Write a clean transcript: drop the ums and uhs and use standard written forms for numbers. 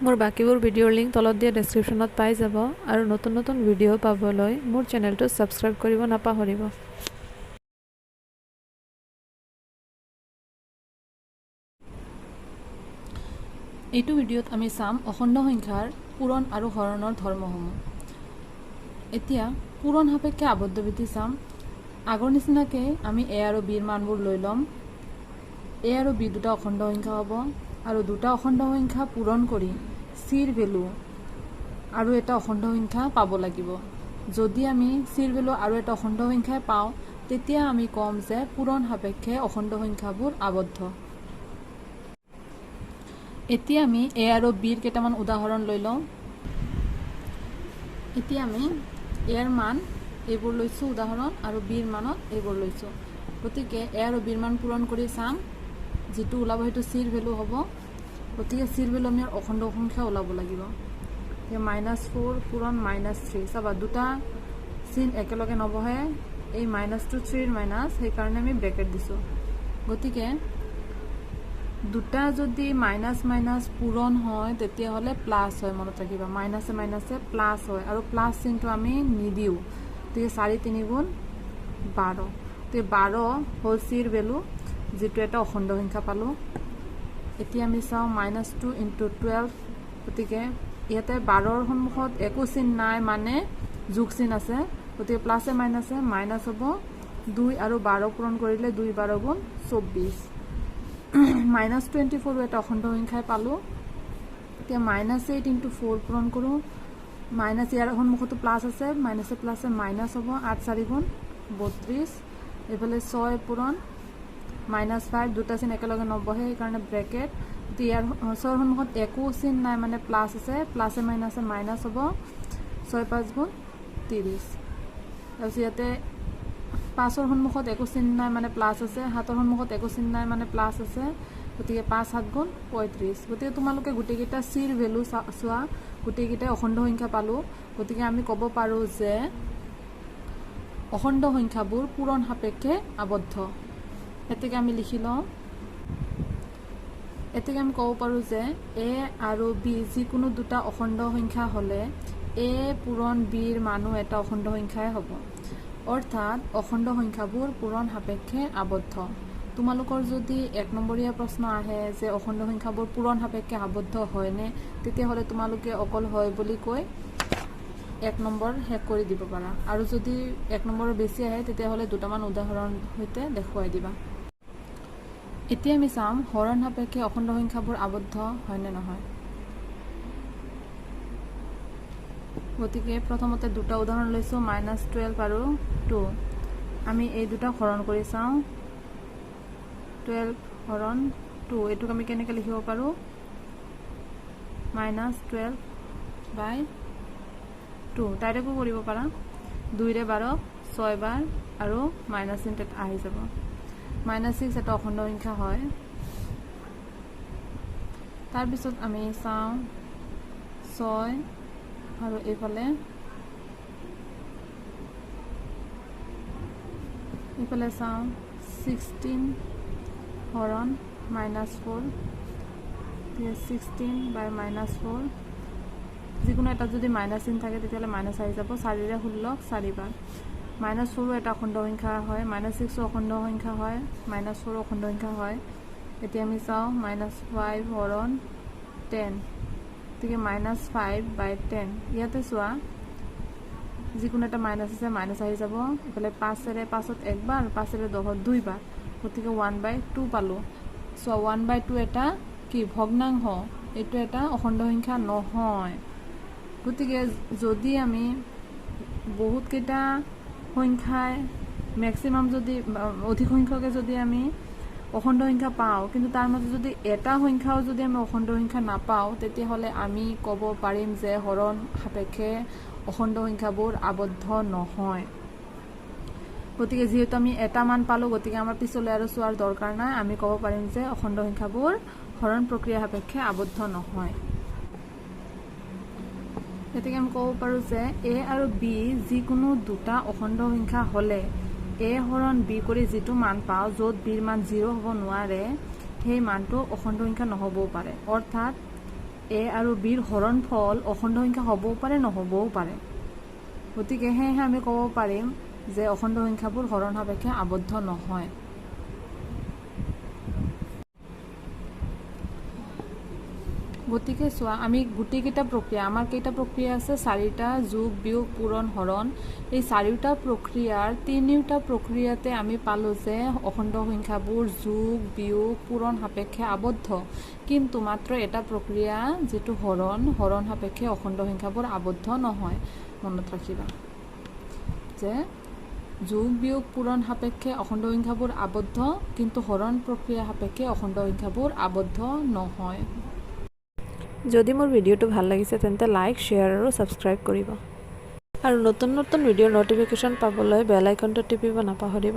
মোৰ বাকীবোৰ ভিডিঅ'ৰ লিংক তলত দিয়া ডেছক্ৰিপশ্যনত পাই যাব আৰু নতুন নতুন ভিডিঅ' পাবলৈ মোৰ চেনেলটো ছাবস্ক্ৰাইব কৰিব নাপাহৰিব। এইটো ভিডিঅ'ত আমি চাম অখণ্ড সংখ্যাৰ পূৰণ আৰু হৰণৰ ধৰ্মসমূহ। এতিয়া পূৰণ সাপেক্ষে আবদ্ধবিধি চাম। আগৰ নিচিনাকৈ আমি এ আৰু বিৰ মানবোৰ লৈ ল'ম। এ আৰু বি দুটা অখণ্ড সংখ্যা হ'ব আৰু দুটা অখণ্ড সংখ্যা পূৰণ কৰি চিৰ ভেলু আৰু এটা অখণ্ড সংখ্যা পাব লাগিব। যদি আমি চিৰ ভেলু আৰু এটা অখণ্ড সংখ্যাই পাওঁ, তেতিয়া আমি ক'ম যে পূৰণ সাপেক্ষে অখণ্ড সংখ্যাবোৰ আবদ্ধ। এতিয়া আমি এ আৰু বিৰ কেইটামান উদাহৰণ লৈ লওঁ। এতিয়া আমি এৰ মান এইবোৰ লৈছোঁ উদাহৰণ আৰু বিৰ মানত এইবোৰ লৈছোঁ। গতিকে এ আৰু বিৰ মান পূৰণ কৰি চাম, যিটো ওলাব সেইটো চিৰ ভেলু হ'ব। গতিকে চিৰ ভেলু আমি অখণ্ড সংখ্যা ওলাব লাগিব। এতিয়া -4 পূৰণ -3, চাবা দুটা চিন একেলগে নবহে, এই মাইনাছটো থ্ৰীৰ মাইনাছ, সেইকাৰণে আমি ব্ৰেকেট দিছোঁ। গতিকে দুটা যদি মাইনাছ মাইনাছ পূৰণ হয় তেতিয়াহ'লে প্লাছ হয়, মনত ৰাখিবা, মাইনাছে মাইনাছে প্লাছ হয় আৰু প্লাছ চিনটো আমি নিদিওঁ। গতিকে 4 3 গুণ 12, গতিকে 12 হ'ল চিৰ ভেলু, যিটো এটা অখণ্ড সংখ্যা পালোঁ। এতিয়া আমি চাওঁ -2 ইণ্টু 12, গতিকে ইয়াতে 12ৰ সন্মুখত একো চিন নাই, মানে যোগ চিন আছে, গতিকে প্লাছে মাইনাছে মাইনাছ হ'ব। 2 আৰু 12 পূৰণ কৰিলে 2 12 গুণ 24, -24 এটা অখণ্ড সংখ্যাই পালোঁ। এতিয়া -8 ইণ্টু 4 পূৰণ কৰোঁ, মাইনাছ ইয়াৰ সন্মুখতো প্লাছ আছে, মাইনাছে প্লাছে মাইনাছ হ'ব, 8 4 গুণ 32, এইফালে 6 পূৰণ -5, দুটা চিন একেলগে নবহে সেইকাৰণে ব্ৰেকেট। ইয়াৰ 6ৰ সন্মুখত একো চিন নাই, মানে প্লাছ আছে, প্লাছে মাইনাছে মাইনাছ হ'ব, 6 5 গুণ 30। তাৰপিছত ইয়াতে 5ৰ সন্মুখত একো চিন নাই, মানে প্লাছ আছে, 7ৰ সন্মুখত একো চিন নাই, মানে প্লাছ আছে, গতিকে 5 7 গুণ 35। গতিকে তোমালোকে গোটেইকেইটা চিৰ ভেলু চোৱা, গোটেইকেইটাই অখণ্ড সংখ্যা পালোঁ। গতিকে আমি ক'ব পাৰোঁ যে অখণ্ড সংখ্যাবোৰ পূৰণ সাপেক্ষে আবদ্ধ। এতেকে আমি লিখি লওঁ, এতেকে আমি ক'ব পাৰোঁ যে এ আৰু বি যিকোনো দুটা অখণ্ড সংখ্যা হ'লে এ পূৰণ বিৰ মানো এটা অখণ্ড সংখ্যাই হ'ব, অৰ্থাৎ অখণ্ড সংখ্যাবোৰ পূৰণ সাপেক্ষে আবদ্ধ। তোমালোকৰ যদি 1 নম্বৰীয়া প্ৰশ্ন আহে যে অখণ্ড সংখ্যাবোৰ পূৰণ সাপেক্ষে আবদ্ধ হয়নে, তেতিয়াহ'লে তোমালোকে অকল হয় বুলি কৈ 1 নম্বৰ শেষ কৰি দিব পাৰা, আৰু যদি 1 নম্বৰৰ বেছি আহে তেতিয়াহ'লে দুটামান উদাহৰণ সৈতে দেখুৱাই দিবা। এতিয়া আমি চাম হৰণ সাপেক্ষে অখণ্ড সংখ্যাবোৰ আবদ্ধ হয়নে নহয়। গতিকে প্ৰথমতে দুটা উদাহৰণ লৈছোঁ, -12 আৰু 2। আমি এই দুটা হৰণ কৰি চাওঁ। 12 হৰণ 2, এইটোক আমি কেনেকৈ লিখিব পাৰোঁ, -12/2। ডাইৰেক্টো কৰিব পাৰা, 2ৰে 12 6 বাৰ আৰু মাইনাছ চিনটো আহি যাব। -6 এটা অখণ্ড সংখ্যা হয়। তাৰপিছত আমি চাওঁ 6 আৰু এইফালে এইফালে চাওঁ 16 হৰণ -4, 16/-4। যিকোনো এটা যদি মাইনাছ চিন থাকে তেতিয়াহ'লে মাইনাছ আহি যাব। 4ৰে 16 4 বাৰ। -4 এটা অখণ্ড সংখ্যা হয়, -6 অখণ্ড সংখ্যা হয়, -4 অখণ্ড সংখ্যা হয়। এতিয়া আমি চাওঁ -5 হৰণ 10, গতিকে -5/10। ইয়াতে চোৱা যিকোনো এটা মাইনাছ আছে, মাইনাছ আহি যাব। এইফালে 5ৰে 5ত 1 বাৰ, 5ৰে 10ত 2 বাৰ, গতিকে 1/2 পালোঁ। চোৱা 1/2 এটা কি ভগ্নাংশ, এইটো এটা অখণ্ড সংখ্যা নহয়। গতিকে যদি আমি বহুতকেইটা সংখ্যাই মেক্সিমাম যদি অধিক সংখ্যকে যদি আমি অখণ্ড সংখ্যা পাওঁ, কিন্তু তাৰ মাজত যদি এটা সংখ্যাও যদি আমি অখণ্ড সংখ্যা নাপাওঁ, তেতিয়াহ'লে আমি ক'ব পাৰিম যে হৰণ সাপেক্ষে অখণ্ড সংখ্যাবোৰ আবদ্ধ নহয়। গতিকে যিহেতু আমি এটা মান পালোঁ, গতিকে আমাৰ পিছলৈ আৰু চোৱাৰ দৰকাৰ নাই, আমি ক'ব পাৰিম যে অখণ্ড সংখ্যাবোৰ হৰণ প্ৰক্ৰিয়া সাপেক্ষে আবদ্ধ নহয়। গতিকে আমি ক'ব পাৰোঁ যে এ আৰু বি যিকোনো দুটা অখণ্ড সংখ্যা হ'লে এ হৰণ বি কৰি যিটো মান পাওঁ, য'ত বিৰ মান 0 হ'ব নোৱাৰে, সেই মানটো অখণ্ড সংখ্যা নহ'বও পাৰে। অৰ্থাৎ এ আৰু বিৰ হৰণফল অখণ্ড সংখ্যা হ'বও পাৰে, নহ'বও পাৰে। গতিকে সেয়েহে আমি ক'ব পাৰিম যে অখণ্ড সংখ্যাবোৰ হৰণ সাপেক্ষে আবদ্ধ নহয়। গতিকে চোৱা, আমি গোটেইকেইটা প্ৰক্ৰিয়া, আমাৰ কেইটা প্ৰক্ৰিয়া আছে? চাৰিটা, যোগ, বিয়োগ, পূৰণ, হৰণ। এই চাৰিওটা প্ৰক্ৰিয়াৰ তিনিওটা প্ৰক্ৰিয়াতে আমি পালোঁ যে অখণ্ড সংখ্যাবোৰ যোগ, বিয়োগ, পূৰণ সাপেক্ষে আবদ্ধ, কিন্তু মাত্ৰ এটা প্ৰক্ৰিয়া, যিটো হৰণ, হৰণ সাপেক্ষে অখণ্ড সংখ্যাবোৰ আবদ্ধ নহয়। মনত ৰাখিবা যে যোগ, বিয়োগ, পূৰণ সাপেক্ষে অখণ্ড সংখ্যাবোৰ আবদ্ধ, কিন্তু হৰণ প্ৰক্ৰিয়া সাপেক্ষে অখণ্ড সংখ্যাবোৰ আবদ্ধ নহয়। যদি মোৰ ভিডিঅ'টো ভাল লাগিছে, তেন্তে লাইক, শ্বেয়াৰ আৰু ছাবস্ক্ৰাইব কৰিব আৰু নতুন নতুন ভিডিঅ'ৰ ন'টিফিকেশ্যন পাবলৈ বেল আইকনটো টিপিব নাপাহৰিব।